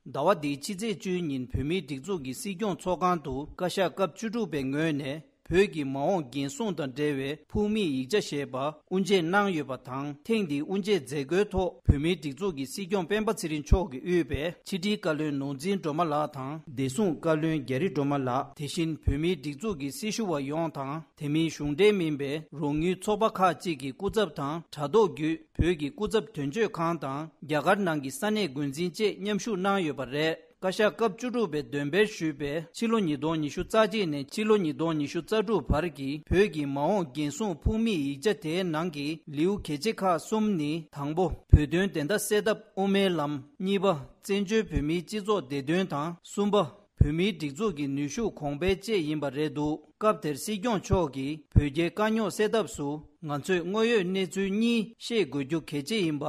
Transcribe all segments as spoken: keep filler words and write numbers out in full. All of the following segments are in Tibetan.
ཟླ་བ་འདིའི་ཕྱི་ཚེས་བཅུའི་ཉིན་བོད་མིའི་སྒྲིག་འཛུགས་ཀྱི་སྲིད་སྐྱོང་ཚོགས་ཁང་དུ་བཀའ་ཤག་སྐབས་བཅུ་དྲུག་པའི་ངོས་ནས་བོད་ཀྱི་མ་འོངས་འགན་སྲུང་དང་འབྲེལ་བའི་ཕུགས་དམིགས་ཡིག་ཆ་ཞེས་པ་དབུ་འབྱེད་གནང་ཡོད་པ་དང་། ཐེངས་འདིའི་དབུ་འབྱེད་མཛད་སྒོའི་ཐོག་བོད་མིའི་སྒྲིག་འཛུགས་ཀྱི་སྲིད་སྐྱོང་སྤེན་པ་ཚེ་རིང་མཆོག་གིས་དབུས་པའི་ཕྱི་དྲིལ་བཀའ་བློན་ནོར་འཛིན་སྒྲོལ་མ་ལགས་དང་། བདེ་སྲུང་བཀའ་བློན་རྒྱ་རི་སྒྲོལ་མ་ལགས། དེ་བཞིན་བོད་མིའི་སྒྲིག་འཛུགས་ཀྱི་སྲི་ཞུ་བ་ཡོངས་དང་། དེ་མིན་གཞུང་འབྲེལ་མིན་པའི་རོགས་དངུལ་ཚོགས་པ་ཁག་ཅིག་གི་སྐུ་ཚབ་དང་། དྲ་ཐོག་བརྒྱུད་བོད་ཀྱི་སྐུ་ཚབ་དོན་གཅོད་ཁང་དང་རྒྱ་གར་ནང་གི་ས་གནས་འགོ་འཛིན་བཅས་མཉམ་ཞུགས་གནང་ཡོད་པ་རེད། བཀའ་ཤག་སྐབས་བཅུ་དྲུག་པས་འདོན་སྤེལ་ཞུས་པའི་ཕྱི་ལོ་ཉིས་སྟོང་ཉི་ཤུ་རྩ་གཅིག་ནས་ཕྱི་ལོ་ཉིས་སྟོང་ཉི་ཤུ་རྩ་དྲུག་བར་གྱི་བོད་ཀྱི་མ་འོངས་འགན་སྲུང་ཕུགས་དམིགས་ཡིག་ཆ་དེའི་ནང་གི་ལེའུ་གལ་ཆེ་ཁག་གསུམ་ནི། དང་པོ། བོད་དོན་བདེན་མཐའ་གསལ་ཐབས་དབུ་མའི་ལམ། གཉིས་པ། བཙན་བྱོལ་བོད་མིའི་སྤྱི་ཚོགས་བདེ་དོན་དང་། གསུམ་པ། བོད་མིའི་སྒྲིག་འཛུགས་ཀྱི་ནུས་ཤུགས་གོང་འཕེལ་བཅས་ཡིན་པ་རེད་འདུག་སྐབས་དེར་སྲིད་སྐྱོང་མཆོག་གིས་བོད་རྒྱའི་དཀའ་རྙོག་སེལ་ཐབས་སུ་ང་ཚོས་དངོས་ཡོད་གནས་ཚུལ་གཉིས་ཤེས་དགོས་རྒྱུ་གལ་ཆེ་ཡིན་པ་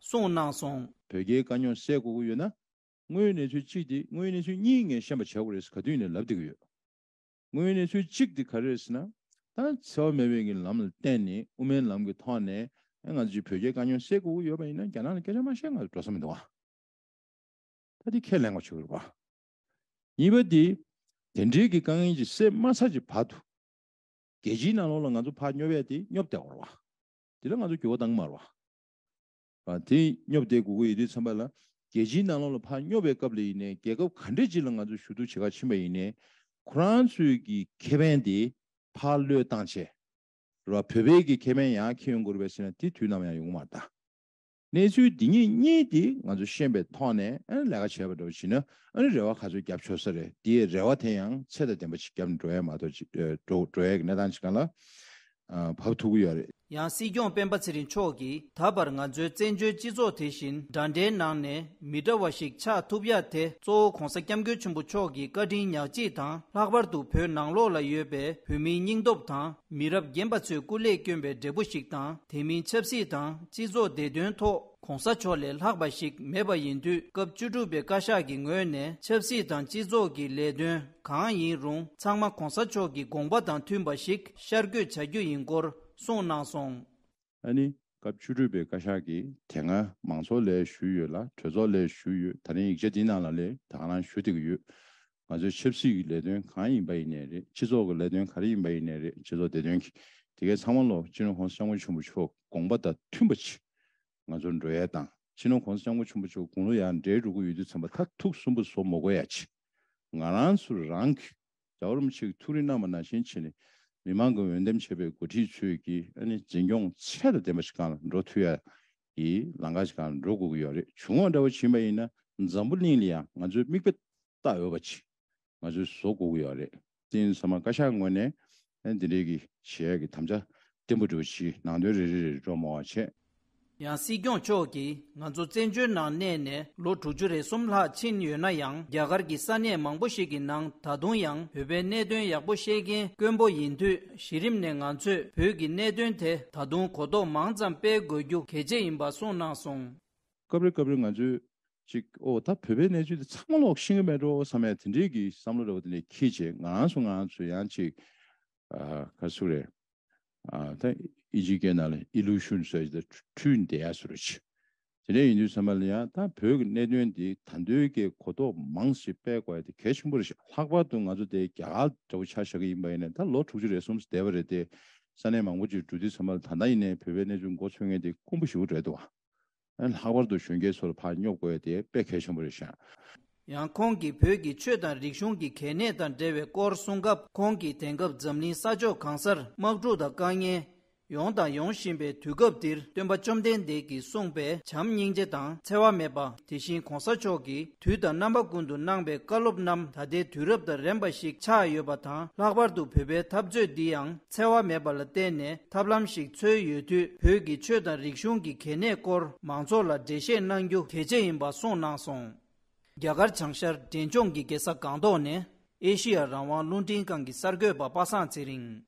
གསུངས་གནང་སོང་། བོད་རྒྱའི་དཀའ་རྙོག་སེལ་དགོས་ཀྱི་ཡོད་ན། དངོས་ཡོད་གནས་ཚུལ་གཅིག་དེ། དངོས་ཡོད་གནས་ཚུལ་གཉིས་ངས་ཤེས་པ་བྱེད་དགོས་རེད་ཟེར་ག་དུས་ནས་ལབ་བསྡད་ཀྱི་ཡོད། དངོས་ཡོད་གནས་ཚུལ་གཅིག་དེ་ག་རེ་རེད་ཟེར་ན། ད་འཚེ་བ་མེད་པའི་གི་ལམ་ལ་བརྟེན་ནས་དབུ་མའི་ལམ་གྱི་ཐོག་ནས་ང་ཚོས་བོད་རྒྱའི་དཀའ་རྙོག་སེལ་དགོས་ཀྱི་ཡོད་པ་ཡིན་ན། རྒྱ་ནག་ལ་སྐད་ཆ་མ་བཤད། ང་ཚོ་འགྲོ་ས་མི་འདུག་ཨ། ད་དེ་ཁས་ལེན་དགོས་ཆགས་ཀྱི་རེད་པ། གཉིས་པ་དེ། དེ་འདྲའི་གི་དཀའ་ངལ་ཅིག་སེལ་མ་ཚར་གྱི་བར་དུ། རྒྱལ་སྤྱིའི་ནང་ལོགས་ལ་ང་ཚོ་ཕར་སྙོབ་ཡ་དེ་སྙོབ་བསྡད་དགོས་རེད་པ། དེ་ལ་ང་ཚོ་འགྱུར་བ་གཏང་གི་མ་རེད་པ། དེ་སྙོབ་བསྡད་དགོས་ཀྱི་ཡོད་དུས་ཙམ་པ་ལ། རྒྱལ་སྤྱིའི་ནང་ལོགས་ལ་ཕར་སྙོབ་པའི་སྐབས་ལ་ཡིན་ནའི། རྒྱལ་ཁབ་ག་འདྲས་ཅིག་ལ་ང་ཚོ་ཞུ་གཏུག་བྱེད་ག་ཕྱིན་པ་ཡིན་ནའི། ཁོ་རང་ཚོའི་གི་ཁེ་ཕན་དེ་ཕར་བློས་བཏང་བྱས། རེད་པ། བོད་པའི་གི་ཁེ་ཕན་ཡང་འཁྱེར་ཡོང་དགོས་རེད་པས་ཟེར་ན། དེ་དུས་ནམ་ཡང་ཡོང་གི་མ་རེད་ད། གནས་ཚུལ་འདི་གཉིས་གཉིས་དེ་ང་ཚོ་ཤེས་པའི་ཐོག་ནས། ཨ་ནི་ལས་ཀ་བྱས་པ་འདྲ་བོ་བྱས་ན། ཨ་ནི་རེ་བ་ག་ཚོད་བརྒྱབ་ཆོག་ས་རེད། དེའི་རེ་བ་དེ་ཡང་ཚད་དང་ལྡན་པ་ཞིག་བརྒྱབ་ནས་འགྲོ་ཡ་མ་གཏོགས་ཅིག་ཨ། འགྲོ་འགྲོ་ཡ་གི་གནས་སྟངས་ཅིག་སྒང་ལ་ཨ། བབས་ཐུབ་ཀྱི་ཡོད་རེད། ཡང་སྲིད་སྐྱོང་སྤེན་པ་ཚེ་རིང་མཆོག་གིས། ད་བར་ང་ཚོའི་བཙན་བྱོལ་སྤྱི་ཚོགས་དེ་བཞིན་འདྲ་འདྲའི་ནང་ནས་མི་འདྲ་བ་ཞིག་ཆགས་ཐུབ་ཡ་དེ། གཙོ་བོ་༧གོང་ས་༧སྐྱབས་མགོན་ཆེན་པོ་མཆོག་གི་བཀའ་དྲིན་ཉག་གཅིག་དང་། ལྷག་པར་དུ་བོད་ནང་ལོགས་ལ་ཡོད་པའི་བོད་མིའི་སྙིང་སྟོབས་དང་། མི་རབས་རྒན་པ་ཚོས་སྐུ་ལས་བསྐྱོན་པའི་འབྲས་བུ་ཞིག་དང་། དེ་མིན་ཆབ་སྲིད་དང་སྤྱི་ཚོགས་བདེ་དོན་ཐོག་༧གོང་ས་མཆོག་ལས་ལྷག་པ་ཞིག་མེད་པ་ཡིན་དུས། སྐབས་བཅུ་དྲུག་པའི་བཀའ་ཤག་གི་ངོས་ནས་ཆབ་སྲིད་དང་སྤྱི་ཚོགས་ཀྱི་ལས་དོན་གང་ཡིན་རུང་། ཚང་མ་༧གོང་ས་མཆོག་གི་དགོངས་པ་དང་མཐུན་པ་ཞིག་ཤར་བསྐྱོད་བྱ་རྒྱུ་ཡིན་སྐོར་གསུངས་གནང་སོང་། ཨ་ནི། སྐབས་བཅུ་དྲུག་པའི་བཀའ་ཤག་གིས་དེ་སྔ་མང་ཚོགས་ལ་ཞུས་ཡོད་ལ། གྲོས་ཚོགས་ལ་ཞུས་ཡོད། ད་རིང་ཡིག་ཆ་འདིའི་ནང་ལ་ལས་ད་ག་རང་ཞུ་བསྡད་ཀྱི་ཡོད། ང་ཚོའི་ཆབ་སྲིད་ཀྱི་ལས་དོན་གང་ཡིན་པ་ཡིན་ནའི་རེད། སྤྱི་ཚོགས་ཀྱི་ལས་དོན་ག་རེ་ཡིན་པ་ཡིན་ནའི་རེད། སྤྱི་ཚོགས་བདེ་དོན་གྱི། དེ་གའི་ཚང་མ་ལོ་སྤྱི་ནོར་༧གོང་ས་༧སྐྱབས་མགོན་ཆེན་པོ་མཆོག་དགོངས་པ་དང་མཐུན་པ་ཅིག་ང་ཚོར་འགྲོ་ཡ་དང་། སྤྱི་ནོར་༧གོང་ས་༧སྐྱབས་མགོན་ཆེན་པོ་མཆོག་དགུང་ལོ་ཡར་འབྲིང་རུ་གི་ཡོད་དུས་ཙམ་པ། མཐར་ཐུག་གསོན་པོ་བཟོ་མ་དགོས་ཡ་ཅིག་ང་རང་ཚོ་རང་གི་རྒྱལ་བ་རིན་པོ་ཆེ་གི་ཐུགས་རེ་གནང་བ་ནང་བཞིན་བྱས་ནས། མི་མང་གི་འོས་འདེམས་བྱས་པའི་འགོ་ཁྲིད་ཚོས་ཀྱི་ཨ་ནི་འཛིན་སྐྱོང་ཚད་དང་ལྡན་པ་ཞིག་སྒང་ལ་འགྲོ་ཐུབ་ཡ་གི་ལམ་ཁ་ཞིག་སྒང་ལ་འགྲོ་དགོས་ཀྱི་ཡོད་རེད། བྱུང་བ་འདྲ་བོ་ཕྱིན་པ་ཡིན་ན། འཛམ་བུ་གླིང་ལ་ཡང་ང་ཚོའི་མིག་དཔེ་ལྟ་འོས་པ་ཅིག་ང་ཚོས་བཟོ་དགོས་ཀྱི་ཡོད་རེད། དེ་ཡིན་ཙང་བཀའ་ཤག་ངོས་ནས་ཨ་ནི་འདི་འདྲའི་གི་བྱེད་ཡ་གི་དམ་བཅའ་བརྟན་པོ་འདྲ་བོ་ཞིག་ནང་དོན་རེ་རེ་རེ་རེ་འགྲོ་མ་བ་བྱས། ཡང་སྲིད་སྐྱོང་མཆོག་གིས། ང་ཚོ་བཙན་བྱོལ་ནང་གནས་ནས་ལོ་དྲུག་ཅུ་རེ་གསུམ་ལྷག་ཕྱིན་ཡོད་ན་ཡང་། རྒྱ་གར་གྱི་ས་གནས་མང་པོ་ཞིག་གི་ནང་ད་དུང་ཡང་བོད་པའི་གནད་དོན་ཡག་པོ་ཤེས་མཁན་དཀོན་པོ་ཡིན་དུས། གཞི་རིམ་ནས་ང་ཚོས་བོད་ཀྱི་གནད་དོན་དེ་ད་དུང་གོ་རྟོགས་མང་ཙམ་སྤེལ་དགོས་རྒྱུ་གལ་ཆེ་ཡིན་པ་གསུངས་གནང་སོང་། སྐབས་རེ་སྐབས་རེ་ང་ཚོས་ཅིག་ཨོ་ད་བོད་པའི་གནས་ཚུལ་དེ་ཚང་མ་ལོག་ཤེས་ཀྱི་མེད་འགྲོ་བསམ་ཡ་དེ་འདྲའི་གི་བསམ་བློ་འདྲ་བོ་དེ་འདྲ་འཁྱེར་བྱས། ང་རང་ཚོ་ང་རང་ཚོ་ཡང་ཅིག་ཨ། ག་རེ་ཟེར་དགོས་རེད། ཨ། ད་ཨིན་ཇིའི་སྐད་ནང་ལ་ཨི་ལུ་ཤན་ཟེར་གྱི། ད་འཁྲུལ་བསྡད་ཡ་བཟོ་འདྲ་ཅིག་དེ་འདྲ་ཡིན་དུས་ཙམ་པ་ལ་ཡང་། ད་བོད་ཀྱི་གནད་དོན་འདི་ད་དུང་གི་གོ་རྟོགས་མང་ཞིག་སྤེལ་དགོས་ཡ་དེ་གལ་ཆེན་པོ་རེད་ཤག་ལྷག་པར་དུ་ང་ཚོ་དེ་རྒྱ་གར་འདྲ་བོ་ཆ་བཞག་གི་ཡིན་པ་ཡིན་ན། ད་ལོ་དྲུག་ཅུ་རེ་གསུམ་བསྡད་པ་རེད་དེ། ས་གནས་མང་པོ་ཅིག་འགྲོ་དུས་ཙམ་པ་ལ། ད་ལྟ་ཡིན་ནའི་བོད་པའི་གནས་ཚུལ་མགོ་འཚོས་མཁན་དེ་དཀོན་པོ་ཞེ་པོ་རེད་འདུག་བ། ལྷག་པར་དུ་གཞོན་སྐྱེས་ཚོ་ལ་ཕར་སྙོབ་དགོས་ཡ་དེ་དཔེ་གལ་ཆེན་པོ་རེད་ཤག་ཡང་ཁོང་གིས་བོད་ཀྱི་ཆོས་དང་རིག་གཞུང་གི་གལ་གནད་དང་འབྲེལ་བའི་སྐོར་གསུང་སྐབས། ཁོང་གིས་དེང་སྐབས་འཛམ་གླིང་ས་ཕྱོགས་གང་སར་དམག་འཁྲུག་དང་དཀའ་ངལ་ཡོང་དང་ཡོང་བཞིན་པའི་དུས་སྐབས་འདིར། སྟོན་པ་བཅོམ་ལྡན་འདས་ཀྱིས་གསུངས་པའི་བྱམས་སྙིང་རྗེ་དང་འཚེ་བ་མེད་པ། དེ་བཞིན་གོང་ས་མཆོག་གིས་དུས་དང་རྣམ་པ་ཀུན་ཏུ་གནང་པའི་བཀའ་སློབ་རྣམས་ད་ལྟའི་དུས་རབས་དང་རན་པ་ཞིག་ཆགས་ཡོད་པ་དང་། ལྷག་པར་དུ་བོད་པའི་འཐབ་རྩོད་འདི་ཡང་འཚེ་བ་མེད་པ་ལ་བརྟེན་ནས་ཐབས་ལམ་ཞིག་འཚོལ་ཡོད་དུས། བོད་ཀྱི་ཆོས་དང་རིག་གཞུང་གི་གལ་གནད་སྐོར་མང་ཚོགས་ལ་འགྲེལ་བཤད་གནང་རྒྱུ་གལ་ཆེ་ཡིན་པ་གསུངས་གནང་སོང་། རྒྱ་གར་བྱང་ཤར་འབྲས་ལྗོངས་ཀྱི་རྒྱལ་ས་སྒང་ཏོག་ནས་ཨེ་ཤི་ཡ་རང་དབང་རླུང་འཕྲིན་ཁང་གི་གསར་འགོད་པ་པ་སངས་ཚེ་རིང་།